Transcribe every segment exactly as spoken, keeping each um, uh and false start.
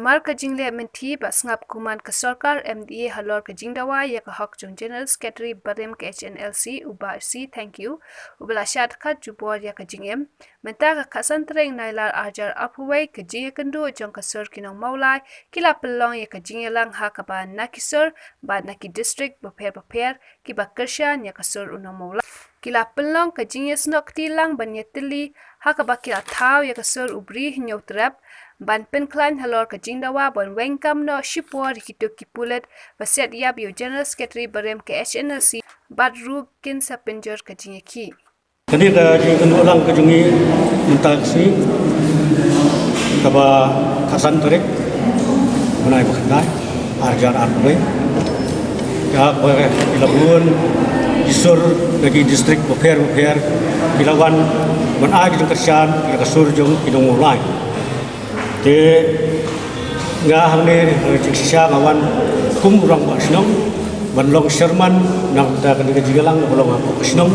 Namar ka jingleh mynthi bad sngap kuman ka sorkar M D A halor ka jingdawa ïa ka hok jong General Secretary barim ka H N L C u Bah C Thangkhiew, uba la shad khat jubor ïa ka jingim. Mynta ka khatsan tarik Nailar arhajar arphew wei, ka jingïakynduh jong ka sur ki nong Mawlai ki la pynlong ïa ka jingïalang ha kaba na ki sur bad na ki district bapher bapher kiba kyrshan ïa ka sur u nong Mawlai. Ki la pynlong ka jingïasnoh kti lang ban ïatylli ha kaba ki la thaw ïa ka sur u Bri Hynñiewtrep ban pynkhlaiñ halor ka jingdawa ban weng kam noh shipor ïa kito ki pulit ba siat ïap ïa u General Secretary barim ka H N L C bad ruh kin sa pynjur ka jingïakhih. Kane ka jingïakynduh lang ka jong ngi mynta ka sngi kaba khatsan tarik bnai ba khyndai arhajar arphew wei. Ïa kaba ki la bun ki sur na ki district bapher bapher ki la wan ban ai ka jingkyrshan ïa ka sur jong ki nong Mawlai. Te nga hangne ha ka jingshisha nga wan kum u rangbah shnong ban long chairman na ka bynta kane ka jingïalang ba long hapoh ka shnong.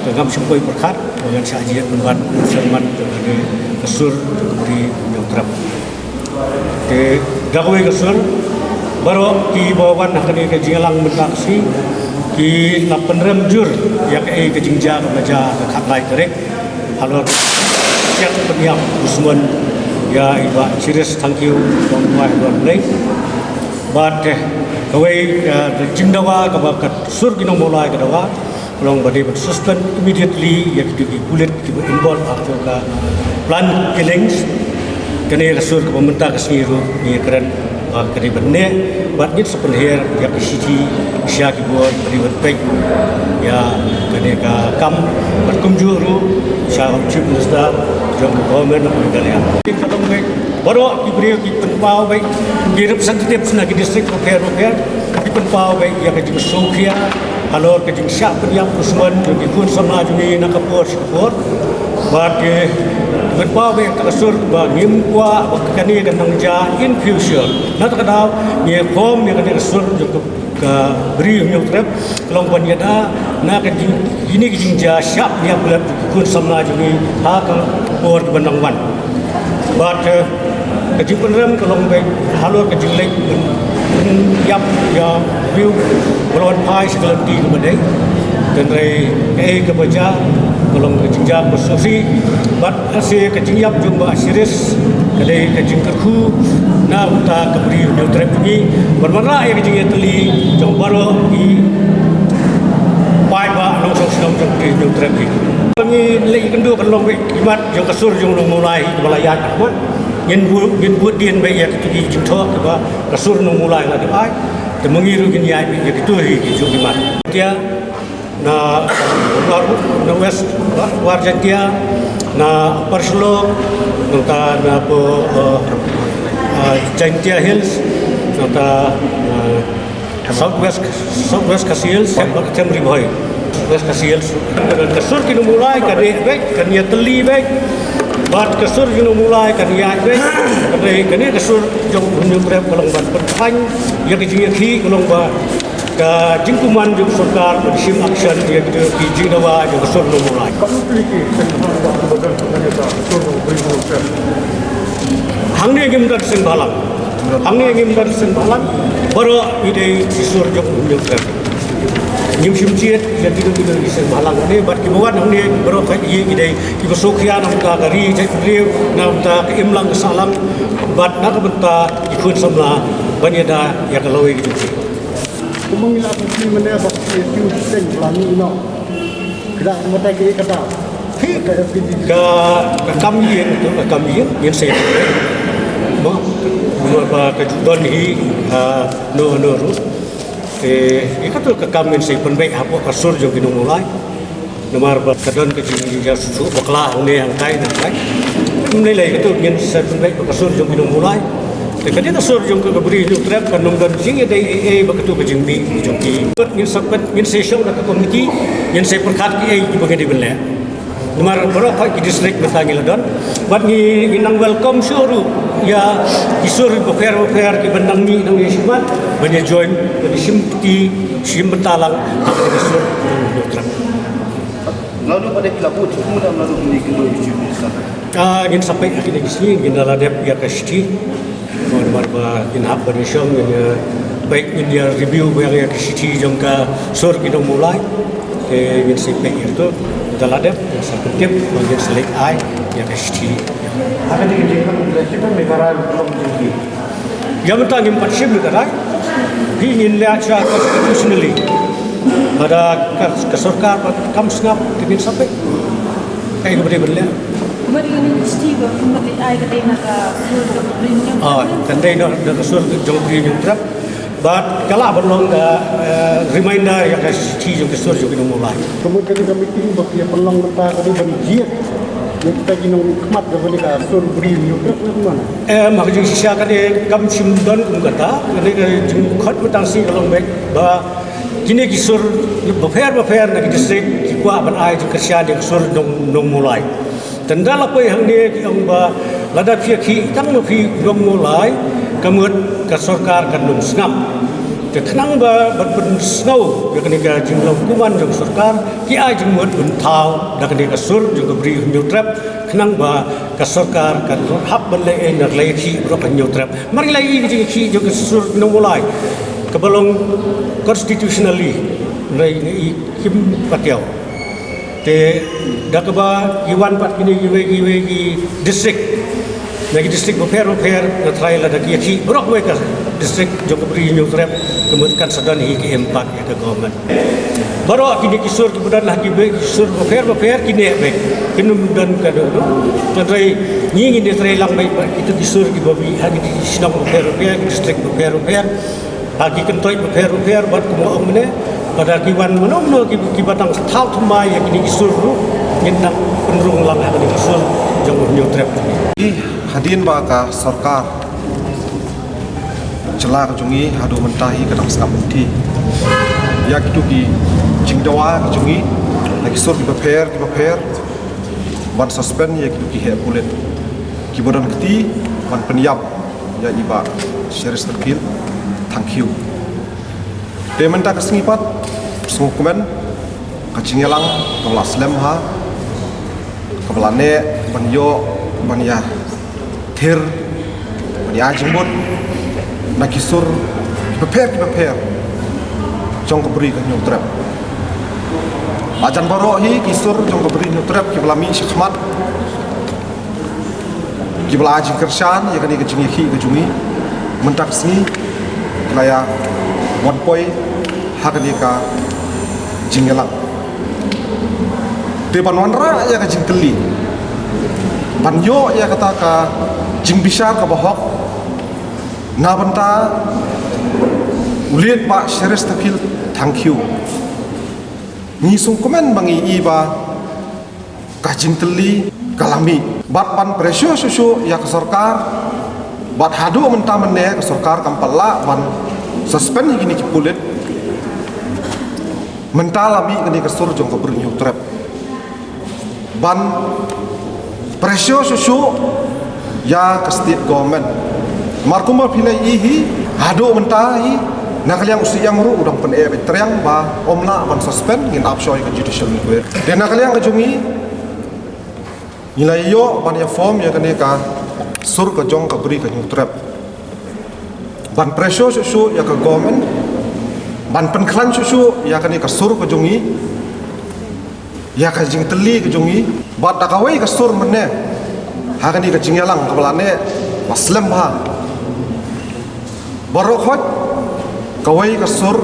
Te ngam shym poi pyrkhat ba ngan shah jied ban wan kum u chairman jong kane ka sur jong ka Bri Hynñiewtrep. Te da kawei ka sur baroh kiba wan ha kane ka jingïalang mynta ka sngi ki la pynrem jur ïa kaei ka jingjia kaba la jia ha ka khatlai tarik halor ka siat pynïap dusmon ïa i Bah Cherish Thangkhiew Bongkwa Dorblei. Bad eh, kawei ka jingdawa kaba ka sur ki nong Mawlai ka dawa ka long ba dei ban suspend immediately ïa kito ki pulit kiba involve ha ka plan killings. Kane ka sur kaba mynta ka sngi ruh ngi kren ba ka dei ban neh bad ngin sa pynher ïa ka shithi sha ki bor ba dei ban peit ïa kane ka kam bad kumjuh ruh sha u Chief Minister jong ka Government of Meghalaya. Baroh ki briew ki pynpaw beit, ki representatives na ki district bapher bapher ki pynpaw beit ïa ka jingsngewkhia halor ka jingshah pynïap dusmon jong ki khun samla jong ngi na ka por sha ka por. Bad ki pynpaw beit ïa ka sur ba ngim kwah ba kane kan nang jia in future. Na kata ka daw ngi khom ïa kane ka sur jong ka ka Bri Hynñiewtrep ka long ban ïada na ka jing, kine ki jingjia shah pynïap ki khun samla jong ngi ha ka por kiba nang wan. Bad eh, ka jingpynrem ka long beit halor ka jingleit pynïap ïa u briew ba la wan phai sha ka lynti kaba dei. Hynrei kaei kaba jia ka long ka jingjia kaba sngewsih bad Ka shisha ka jingïap jong Bah Cherish ka dei ka jingkyrkhu na ka bynta ka Bri Hynñiewtrep jong ngi ban wanrah ïa ka jingïatylli jong baroh ki paidbah nongshong shnong jong ka Bri Hynñiewtrep jong ngi. Ngi leit ïakynduh kan long beit ki mat jong ka sur jong u nong Mawlai kaba la ïaid ha khmat. Ngin bud, ngin bud dien beit ïa kito ki jingthoh kiba ka sur nong Mawlai la dep ai. Te ma ngi ruh ngin ïaid beit ïa kito hi ki jong ki mat. Te na War, na West War, War Jaintia, na Upper Shillong, nangta na po, eh, eh, Jaintia Hills, nangta, eh, South West, South West Khasi Hills, bad ka Team Ri Bhoi, West Khasi Hills. Ka sur ki nong Mawlai kan ïaid beit, kan ïatylli beit. Bad ka sur ki nong Mawlai kan ïaid beit. Kane, kane ka sur jong u Hynñiewtrep ka long ban pynphai ïa ka jingïakhih, ka long ba ka jingkuman jong ka sorkar ban shim action ïa ki, ki jingdawa jong ka sur nong Mawlai. Hangne ngim don seng bhalang. Hangne ngim don seng bhalang. Baroh i dei i sur jong u Hynñiewtrep. Ngim shim jied ïa kino kino ki seng bhalang hangne bad kiba wan hangne baroh ka i dei kiba sngewkhia na ka bynta ka ri jait bynriew, na ka bynta ka imlang ka sahlang bad na ka bynta ki khun samla ban ïada ïa ka lawei ka jong ki. Kumba ngi la pynshim mynne ba ki, ki seng la ngi noh. Kda mata ki kata. Ki ka F P D. Ka, ka kam ïing tu, ka kam ïing ngin sa ïa. Mo, mo ba ka ju don hi, ah, no, no ruh. Te ïa katu ka kam ngin sa ïa pynbeit hapoh ka sur jong ki nong Mawlai. Namar ba ka don ka jing, jing, jing, bakla hangne hangtai hangtai. Ym lei lei katu ngin sa pynbeit ba ka sur jong ki nong Mawlai. Te ka dei ka sur jong ka Bri Hynñiewtrep kan ym don jingïadei ei ei ba katu ka jingmih jong ki. Ngin sa pyn, ngin sa shong da ka komiti, ngin sa pyrkhat kiei kiba ngi dei ban leh. Namar baroh ki district mynta ngi la don. Bad ngi, ngi nang welcome shuh ruh ïa ki sur bapher bapher kiba nang mih nang ïa shimat ban ïa join ban ïa shim kti shim bynta lang ha ka sur jong u Hynñiewtrep. Mladu pat ki la bud, kumno mladu kine ki dei ki jingmut ka? Ah, ngin sa peit ha kine ki sngi, ngin da la dep ïa ka shithi. Ban, Namar ba ngin hap ban ïashong, ngin ïa peit, ngin ïa review biang ïa ka shithi jong ka sur ki nong Mawlai. Te ngin sa peit ïa tu, da la dep ngin sa pyntip ba ngin sa leit ai ïa ka shithi. Haba dei ka jingkyrmen, ka jingkyrmen me ka rai ba long jingkyrmen. Ïa mynta ngim pat shim ïa ka rai. Phi ngin leh sha constitutionally. Lada ka, ka sorkar pat kam sngap te ngin sa peit. Kaei kaba dei ban leh. Kumba dei ka shithi ba kumba dei ai ka dei na ka sur ka bri. Oh, kan dei na, na ka sur jong ka Bri Hynñiewtrep. Bad ka lah ban long ka, eh, reminder ïa ka shithi jong ka sur jong ki nong Mawlai. Ka mut ka dei ka meeting ba phi ïa pynlong mynta ka dei ban jied ïa kita ki nongmihkhmat kaba dei ka sur Bri Hynñiewtrep ne kumno? Em, ha ka jingshisha ka dei kam shym don kum kata, ka dei ka jingkhot mynta shi ka long beit ba kine ki sur bapher bapher na ki district ki kwah ban ai jingkyrshan ïa ka sur nong, nong Mawlai. Te ynda la poi hangne ki ong ba lada phi ïa khih tang ma phi nong Mawlai, ka mut ka sorkar kan ym sngap. Te khnang ba ban pynsngew ïa kane ka jinglong kuman jong sorkar, ki ai jingmut ban thaw da kane ka sur jong ka Bri Hynñiewtrep, khnang ba ka sorkar kan hap ban leh ei na ka la ïa khih baroh ka Hynñiewtrep. Mar ngi la ïohi ka jingïakhih jong ka sur nong Mawlai kaba long constitutionally, ngi la ïohi kim pat ïoh. Te da kaba ki wan pat kine kiwei kiwei ki district, na ki district bapher bapher, nga tharai lada ki ïakhih baroh kawei ka district jong ka Bri Hynñiewtrep, ka mut kan sa don hi ka impact ïa ka government. Baroh kine ki sur kiba don ha kiwei ki sur bapher bapher ki neh beit, kin ym don ka don. Hynrei ngi ngin ïatrei lang beit bad kito ki sur kiba mih ha kine ki shnong bapher bapher, ki district bapher bapher, ha ki kyntoit bapher bapher, bad kumba ong mynne, lada ki wan mano mano ki, kiba dang thaw thymmai ïa kine ki sur ruh, ngin nang pynrung lang ha kine ki sur jong u Hynñiewtrep. Hadien ba ka sorkar jylla ka jong ngi haduh mynta hi ka dang sngap lynti ïa kito ki jingdawa ka jong ngi na ki sur kiba pher kiba pher ban suspend ïa kito ki heh pulit kiba don kti ban pynïap ïa i Bah Cheristerfield Thangkhiew. Te mynta ka sngi pat sngewkmen ka jingïalang kaba la slem bha, kaba la neh ban ïoh ban ïa thir ban ïa jingmut na ki sur kiba pher kiba pher jong ka Bri ka Hynñiewtrep. Hajan baroh hi ki sur jong ka Bri Hynñiewtrep kiba la mih shakhmat, kiba la ai jingkyrshan ïa kane ka jingïakhih ka jong ngi, mynta ka sngi ki la ïa wan poi ha kane ka jingïalang. Te ban wanrah ïa ka jingkylli, ban ïoh ïa kata ka jingbishar kaba hok na bynta u late Bah Cheristerfield Thangkhiew, ngi sngewkmen ba ngi i ba ka jingkylli ka la mih. Bad ban pressure shuh shuh ïa ka sorkar, bad haduh mynta mynne ka sorkar kam pat lah ban suspend ïa kine ki pulit, mynta la mih kane ka sur jong ka Bri Hynñiewtrep ban pressure shuh shuh ïa ka state government. Namar kumba phi la ïohi hi, haduh mynta hi, na ka liang u Syiem ruh u dang pyneh beit triang ba ym lah ban suspend, ngin ap shuwa ïa ka judicial inquiry. Te na ka liang ka jong ngi, ngi la ïoh ban ïa form ïa kane ka sur ka jong ka Bri ka Hynñiewtrep ban pressure shuh shuh ïa ka government ban pynkhlaiñ shuh shuh ïa kane ka sur ka jong ngi, ïa ka jingtylli ka jong ngi. Bad da kawei ka sur mynne ha kane ka jingïalang kaba la neh ba slem bha, baroh khoit kawei ka sur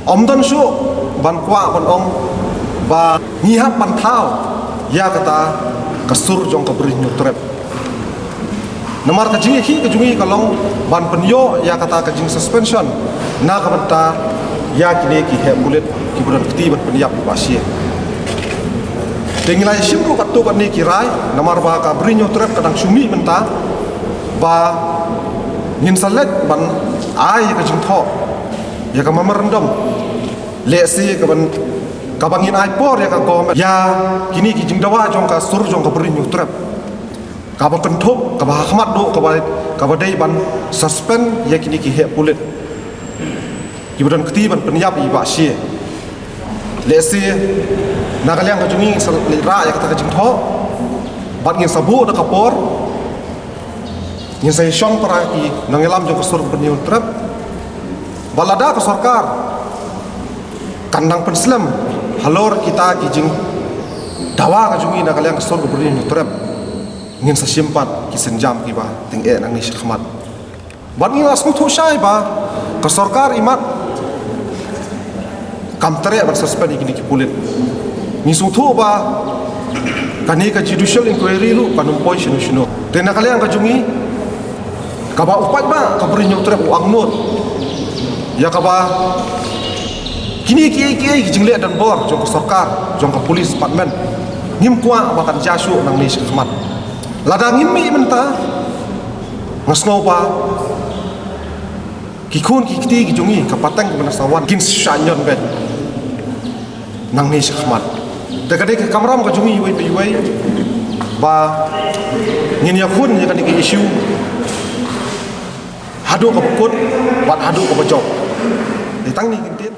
ym don shuh ban kwah ban ong ba ngi hap ban thaw ïa kata ka sur jong ka Bri Hynñiewtrep. Namar ka jingïakhih ka jong ngi ka long ban pynïoh ïa kata ka jingsuspension na ka bynta ïa kine ki heh pulit kiba don kti ban pynïap i Bah Shie. Te ngi la ïashim ruh katto katne ki rai, namar ba ka Bri Hynñiewtrep ka dang shu mih mynta ba ngin sa leit ban ai ïa ka jingthoh, ïa ka memorandum, lehse kaban, kaba ngin ai por ïa ka government ïa kine ki jingdawa jong ka sur jong ka Bri Hynñiewtrep, kaba kynthup, kaba hakhmat duh, kaba, kaba dei ban suspend ïa kine ki heh pulit kiba don kti ban pynïap i Bah Shie. Lehse na ka liang ka jong ngi ngin sa leit rah ïa kata ka jingthoh bad ngin sa buh da ka por Ngin sa ïashong para ki nongïalam jong ka sur ka bynriew Hynñiewtrep ba lada ka sorkar kan nang pynslem halor kita ki jingdawa ka jong ngi na ka liang ka sur ka bynriew Hynñiewtrep, ngin sa shim pat ki sienjam kiba tyngeh nangne shakhmat. Bad ngi la sngewthuh shai ba ka sorkar imat kam treh ban suspend ïa kine ki pulit. Ngi sngewthuh ba kane ka judicial inquiry ruh kan ym poi shano shano. Te na ka liang ka jong ngi, kaba u paidbah ka bynriew Hynñiewtrep u angnud ïa kaba kine kiei kiei ki jingleh donbor jong ka sorkar, jong ka police department, ngim kwah ba kan jia shuh nangne shakhmat. Lada ngim mih mynta, nga sngew ba ki khun ki kti ki jong ngi, ka pateng kaba nang sa wan, kin shah ñion beit nangne shakhmat. Te ka dei ka kamram ka jong ngi iwei pa iwei ba ngin ïakhun ïa kane ka issue haduh kaba kut bad haduh kaba jop. Te tang kine ki ktien.